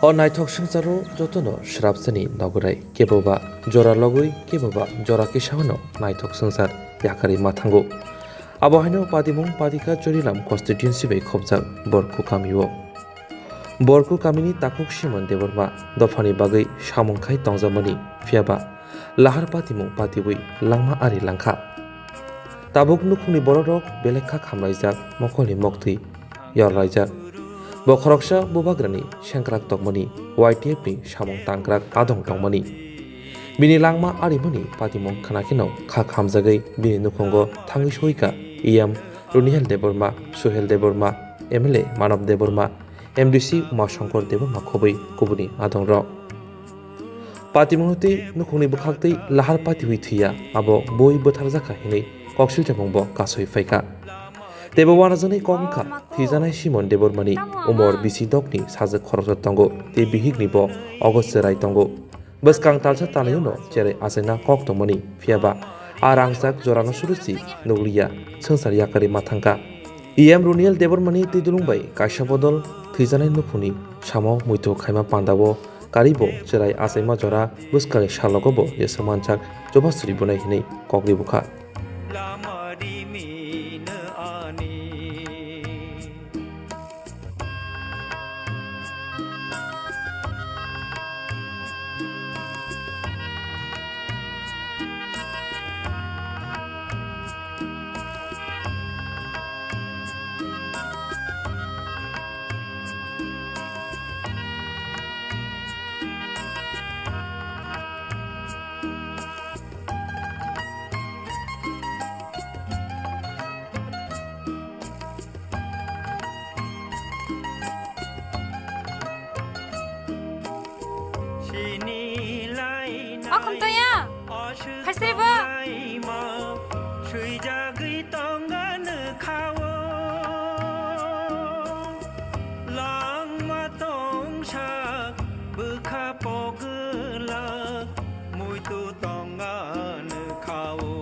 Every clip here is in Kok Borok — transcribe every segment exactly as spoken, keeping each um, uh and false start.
O naithok swngcharo jotono srapsani nogorai, keboba jora logwi, keboba jora kisawano naithok swngchar yakarwi ma thango. Abo haino patimung Patika Chorilam constituency bai khopjak Borku kamio. Borku kamini takhuk Simon Debbarma dophani bagwi samung khai tongjakmani, phiyaba lahar patimung patiwi langma ari langkha. Tabuk nukhungni bororok belai kha khamlaijak, mokolni moktwi yorlaijak. Bo khoroksa bubagrani sengkrak tongmani, Y T F ni samung tangkrak adong tongmani. Bini langma arimani patimung khwnakheno kha khamjagwi bini nukhungo thangwi soika E M Runiel Debbarma, Suhel Debbarma, M L A Manob Debbarma, M D C Uma Shankar Debbarma khobwi kubuni adongrok. Patimungni twi nukhungni bwkhaktwi lahar patiwi thwiya, abo bui bwtharjakha hinwi koksilchapungbo kasui phaikha. Teibo uanajaknai kok wngkha thwijaknai Simon Debbarmani umor bisi dokni sajwk khoroksa tongo tei bihikni bo ogo chwrai tongo. Bwskang talsa talaiono cherai achaina kok tongmani, phiyaba a rangjak jorano surusi nukliya, swngchar yakarwi ma thangkha. E M Runiel Debbarmani twi dulung bai kaisa bodol thwijaknai nukhungni samo muitu khaima pandao karibo cherai achaima jora bwskangni salogo bo jeswk manjak chubachu ribonai hinwi kok ribukha. O Khumtoya, phaisri bo. Langma tongsa bwkha pogwlak muitu tongani khao.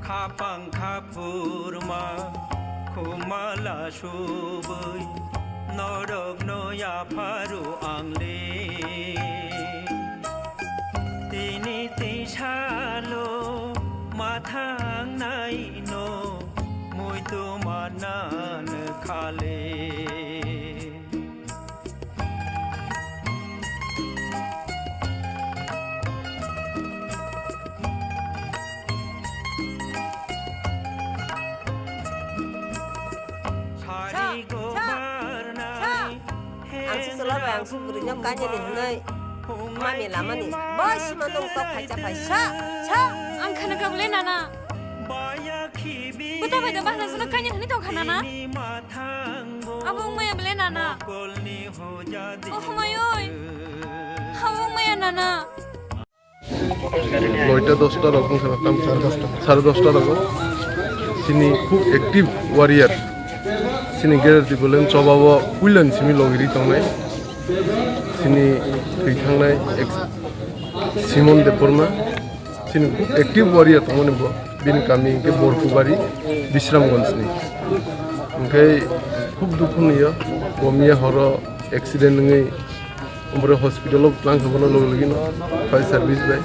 Khapang khaphurma khumala subui norokno yapharu angle. Tini tisalo mathangnaino muitu mannan khale. Sa, sa, sa. Ang si chwla bai ang si bwrwino kanya ni hwnwi mami lamani. Bai sima nung tok phai cha phai sa, sa. Ang khana ka bwle nana. Buta bai da bahna jwno kanya hwnwi tong kha nana. Abo wngmaya bwle nana. Oh, hwmai oi. Abo wngmaya nana. Noita dosta rok wngkha tam sare dosta, sare dosta rogo. Chini khub active warrior. Chini Greater Tipraland chobao puilan simi logiri tongnai. Chini thwi thangnai ex Simon Debbarma. Chini active warrior tongmani bo, bini kami hwnkhe Borkubari, Bisramganj ni. Hwnkhe khub dukhu niyo, bo miya horo accident wngwi, omo hospital o twlang kha bono logi logi no fire service bai.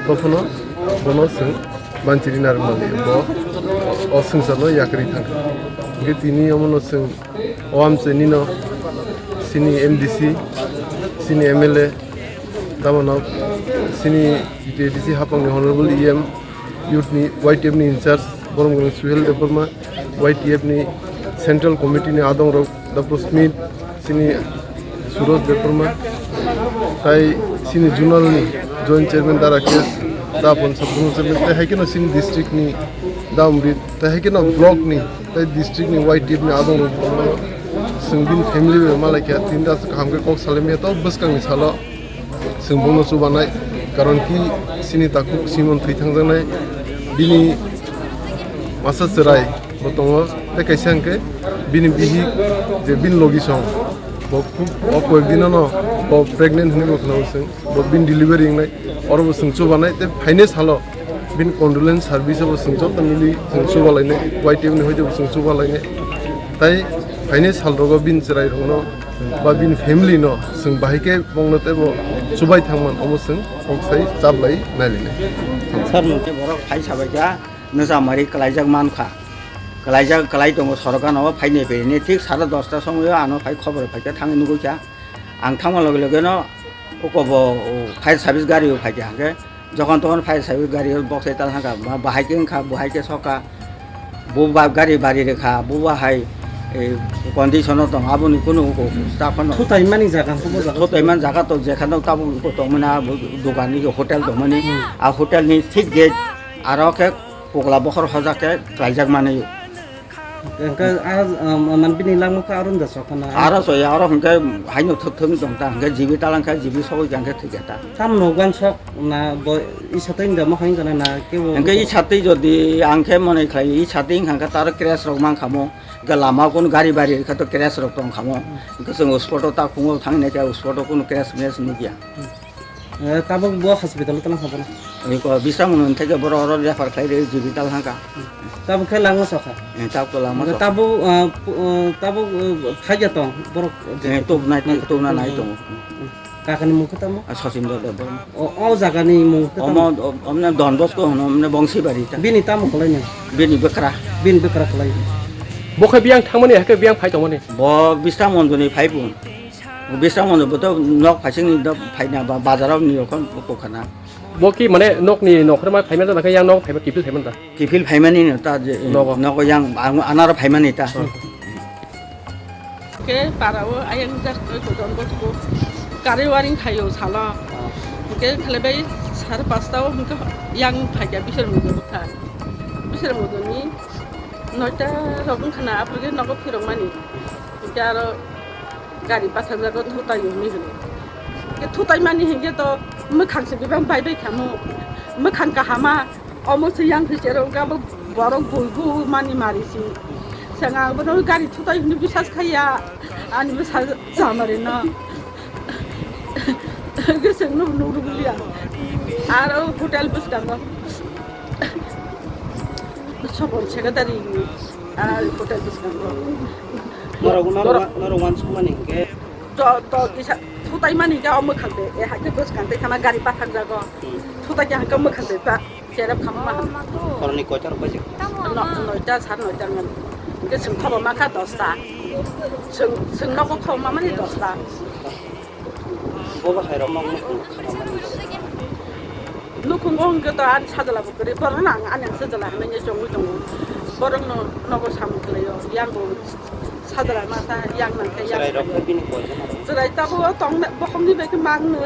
Tophono bono chwng banchiri narwk mali, bo o swngchar no yakarwi thangkha. Hwnkhe tini omo no chwng O amchai nino chini M D C, chini M L A, tamo no chini T T C hapang ni Honorable E M, youth ni Y T F ni in charge, borom gwnang Suhel Debbarma, Y T F ni Central Committee ni adong rok, Doctor Smith, chini Suraj Debbarma, tai chini zonal ni Joint Chairman Dara Kes, da Ponsab Zonal Chairman, tai hai kheno chini district ni da Umrit, tai hai kheno block ni, tai district ni Y T F ni adong rok chwng bini family bai malai kha, tini da kaham khe kok salai maya, to bwskang ni salo chwng bono chubanai, Karon ki sini takhuk Simon thwi thangjaknai, bini masa chwrai bo tongo, tei kaisa hwnkhe bini bihik je bini logi song, bo khub o koyek dinono bo pregnant hinwi bo khwnao chwng, bo bini delivery wngnai, oro bo chwng chubanai, tei phainai salo bini condolence service o bo chwng joto mili chwng chubalainai, Y T F ni hoite bo chwng chubalainai, tei phainai salrogo bini chwrairokno ba bini family no chwng bahai khe bongno teibo chubai thangman, omo chwng kok sai chaplai nailinai. Sir, borok phai sabaikha, nwchamari kwlaijak mankha, kwlaijak, kwlai tongo sorokano phainai phainai, thik sara dosta somoio ano phai khobor phaikha, thangwi nugwikha. Ang thangma loge loge no ukobo fire service gari o phaikha, hwnkhe Jokhon tokhon fire service gari o boksai tal thangkha, ba-, bahai khe wngkha, bahai khe sokha, bo ba gari bari rwkha, bo ba hai, eh, condition o tong, aboni kunu ko ta phano. Thutaimani jaga, hubo jaga. Thutaiman jaga to jekhano tabuk ko tongmani, abo dogan ni hotel tongmani, hmm, a hotel ni thik gate aro khe pokla bokhor hojak khe khlaijak mani. Hwnkhe a, um, man bini langma khe aro da sok khana. Aro soya, aro hwnkhe haino thwk thwk tong ta, hwnkhe jibi talang khe jibi sogwi kha hwnkhe thwikha ta. Tam no uansuk na bo isa tei da ma hai kana na kebo. Hwnkhe isa tei jodi ang khe mone khlai isa tei wngkha khe ta aro crash rok mankha mo. Hwnkhe lama o kunu gari bari rwkha to crash rok tongkha mo. Hwnkhe chwng spot o ta khungo thang nai khe spot o kunu crash mrash nukya. Eh, tabuk bo hospital o tong kha bono? Ani ko bisam no theke boro oro refer khlai re jibi tal hangka. Tabuk khe langma sokha? Eh, tabuk to langma sokha. Tabuk, ah, pu-, ah, tabuk, ah, phaikya tong borok? Eh, tuk nai, tuk na nai tongo. Kakani mung khe tamo? Ah, Sachin Debbarma. O, o jaga ni mung khe tamo? Omo, o, omne Don Bosco hono, omne Bongsibari ta. Bini tamo khlai nai? Bini bwkra. Bini bwkra khlai. Bo khe biyang thangmani, hakhe biyang phai tongmani? Bo bisam monjoni phai pun. Bisam ono bo to nok phaising ni dok phaina ba bazar ni rokon ko khana. Bo ki mane nok ni nokhor ma phaima da khe yang nok phaima kipil phaima da. Kipil phaimani no ta je nogo. Nogo yang ang anaro phaimani ta. Hmm. Ke para o ayang jak ko don ko ko kare waring khayo sala. Ke khle bai sar pasta o hingke yang phaikya bisar mo do kha. Bisar mo do ni noita rok khana apre nogo phirok mani. Ke aro gari pathakjago thutai hwnwi hwnwi. Khe thutai mani hinkhe to mwkhang se bebak bai bai khamu. Mwkhang kahama, omo se yang se cherong khe abo borok bui bu mani mari si. Seng ang bono gari thutai hwnwi bisas khaiya, ani bwsa chamari no. Khe seng nuk nuk rwliya. Aro hotel bwskango. Sobon secretary ni, ah, hotel bwskango. Norok, norok, borok, norok uansukmani hinkhe? To, to kisa thutai mani hinkhe o mwkhang de, e hai khe bwskang tei thangma gari pathak jago. Hmm. Thutai khe hai khe mwkhang de ta cherep khamma. Horni koita rok baijak? No, noita, sar noita ngan. Hinkhe chwng khobo ma kha dosta. Chwng, chwng nogo khobo ma mani dosta. Bo bahairok nok nukhung khamani. Nukhungo hwnkhe to ani sajla bo kwrwi, borokno ang ani sajla hinwi chongwi tongo. Borokno nogo samung khlaio, yang bo sajla masa yang nangkhe yang. Chwrairok khe bini koijan aro? Chwrai tabuk tong bokhokni bai khe mangno.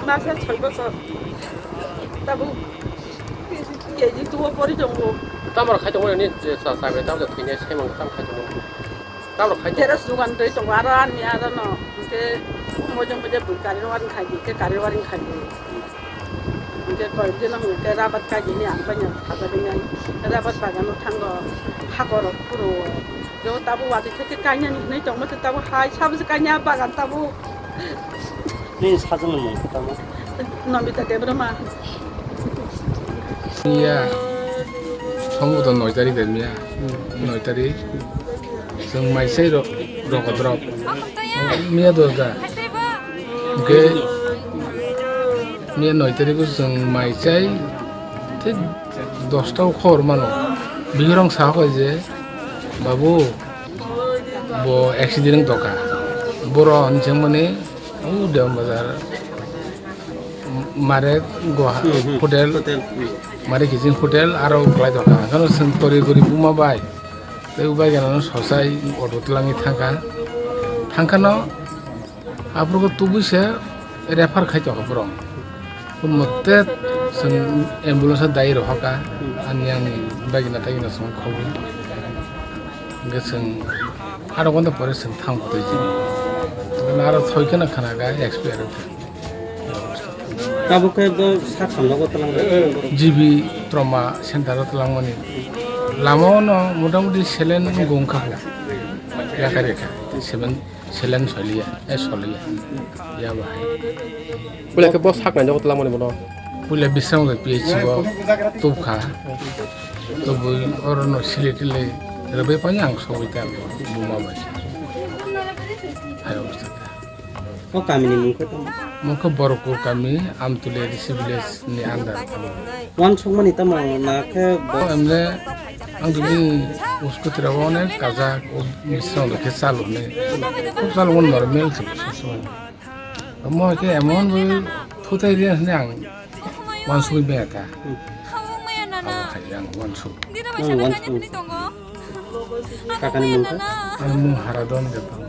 Masa soi bosor. Tabuk K G two o pori tongo. Tamar khai tongo ni je sa sa bai tabuk thwinai saimang tam khai tongo. Tabuk khai tongo. Teras dugan twi tongo aro ani aro no. Hwnkhe mojo mojo bui kari waring khai di, hwnkhe kari waring khai di. Hwnkhe koi jeno hwnkhe rabat kai di ni ang paina thajak ni ang. Rabat bagan o thango, hakor o phuru o. Jo tabuk watwi theke kainani hinwi tongma khe tabuk hai sabse kaina bagan tabuk. Nini sajwkni mung khe tamo? Nomita Debbarma. Miya, somboto noi tarik de miya. Hmm. Noi tarik. Chwng mai sai ro-, rogo drop. Miya dos da. Hwnkhe miya noi tarik o chwng mai sai. Thik dosta o khobor mano. Bihirong saha koi je, "Babu, bo accident wng tongkha." Boro hinwi swngmani, "O Dewan Bazar, mare go ha-, hmm, hmm, hotel, hotel, hmm, mare kiching hotel, aro kwlai tongkha." Hwnkhe chwng tori gori buma bai, tei o bai gana no sosai auto twlangwi thangkha. Thangkha no, aphuru khe tubui se refer khai tongkha borok. Mote chwng ambulance o dai rohorkha, ani, ani bagina tagina chwng khobwi. Hwnkhe chwng aro gonta pore chwng thang kotoi jini. Hwnkhe aro soi kheno khana kha expire wngkha. Tabuk khe bo sak samjago twlang. G B trauma center o twlangmani lama o no motamuti selen gong kha yakha rekha selen selen soliya e soliya ya bahai. Puila khe bo sak nai jago twlangmani bono. Puila bisrang bai P H C o tubkha. Tubui oro no sile tile rwbai pani ang sogwi ta buma bai. Hai obostha. O kami ni mung khe tamo? Mung khe Borokul kami, Amtuli A D C village ni under o tamo. Wansukmani tamo na khe bo? Emle ang tuli uskutira o onek kajak, o bisrang bai khe chaluni. Khub chaluni normal se sob somoi. Omo hai khe emon bo thutai ri hwnwi ang wansugwi maya kha. Abo hai ang wansuk. Ang wansuk. Kakani mung kha? Ani mung Haradon Debbarma.